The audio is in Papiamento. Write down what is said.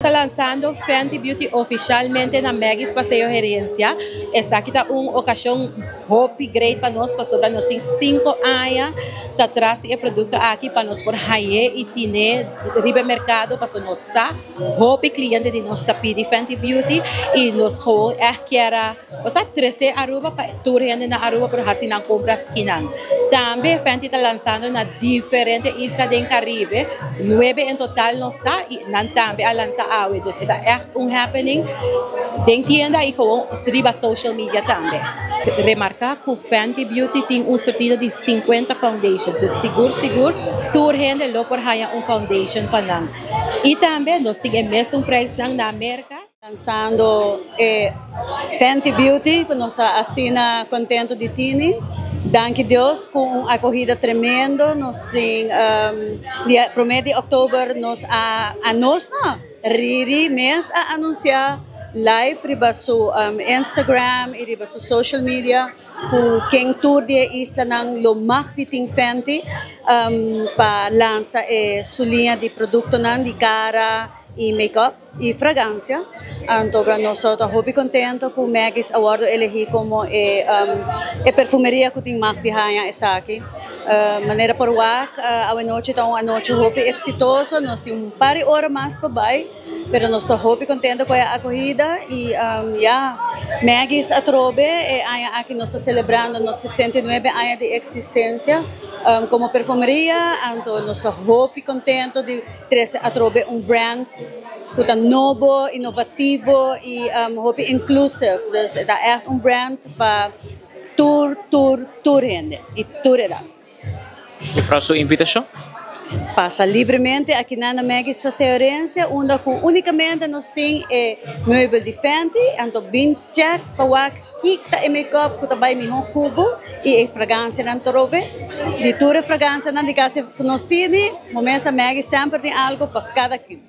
Ta lansando Fenty Beauty oficialmente na Maggie's Paseo Herencia. Esaki ta un ocasion hopi great pa nos, pasobra nos tin 5 aña ta tras di e producto aki pa nos por haye y tine riba mercado, paso nos sa hopi cliente di nos ta pidi Fenty Beauty y nos gewoon echt kier, osea, trece Aruba pa tur hende na Aruba por haci nan compras akinan. Tambe Fenty ta lansando na diferente isla den Caribe, nuebe en total nos ta y nan tambe a lansa awe. Dus ta echt un happening den tienda y gewoon riba social media tambe. Remarca cu Fenty Beauty tin un surtido di 50 foundations. Dus sigur sigur tur hende lo por haya un foundation pa nan. Y tambe nos tin e mesun prijs nan na Amerika. Lansando Fenty Beauty, cu nos ta asina contento di tine. Danki Dios cu un acogida tremendo. Nos tin dia 1 di october nos a nos no, Riri mes a anuncia live riba su Instagram y riba su social media cu ken tur di isla nan lo mag di tin Fenty pa lansa su liña di producto nan di cara y make-up y fragancia. Anto, nos ta hopi contento cu Maggie's a wordo elegi como e perfumeria cu tin mag di haya esaki. Manera por wak, anochi ta un anochi hopi exitoso, nos tin un par di ora mas pa bay, pero nos ta hopi contento cu e acogida y ja, Maggie's atrobe, e aña aki nos ta celebrando nos 69 aña di existencia como perfumeria, anto nos ta hopi contento di trece atrobe un brand cu ta nobo, innovativo y hopi inclusive. Dus ta echt un brand pa tur, tur, tur hende y tur edad. Y pa su invitacion? Pasa libremente aki na Maggie's Paseo Herencia, unda cu unicamente nos tin e meubel di Fenty, anto bin check pa wak kita e make-up cu ta bay miho cu bo y e fragancia nan trobe. Di tur fragancia nan di casi nos tin, momento Maggie semper tin algo pa cada ken.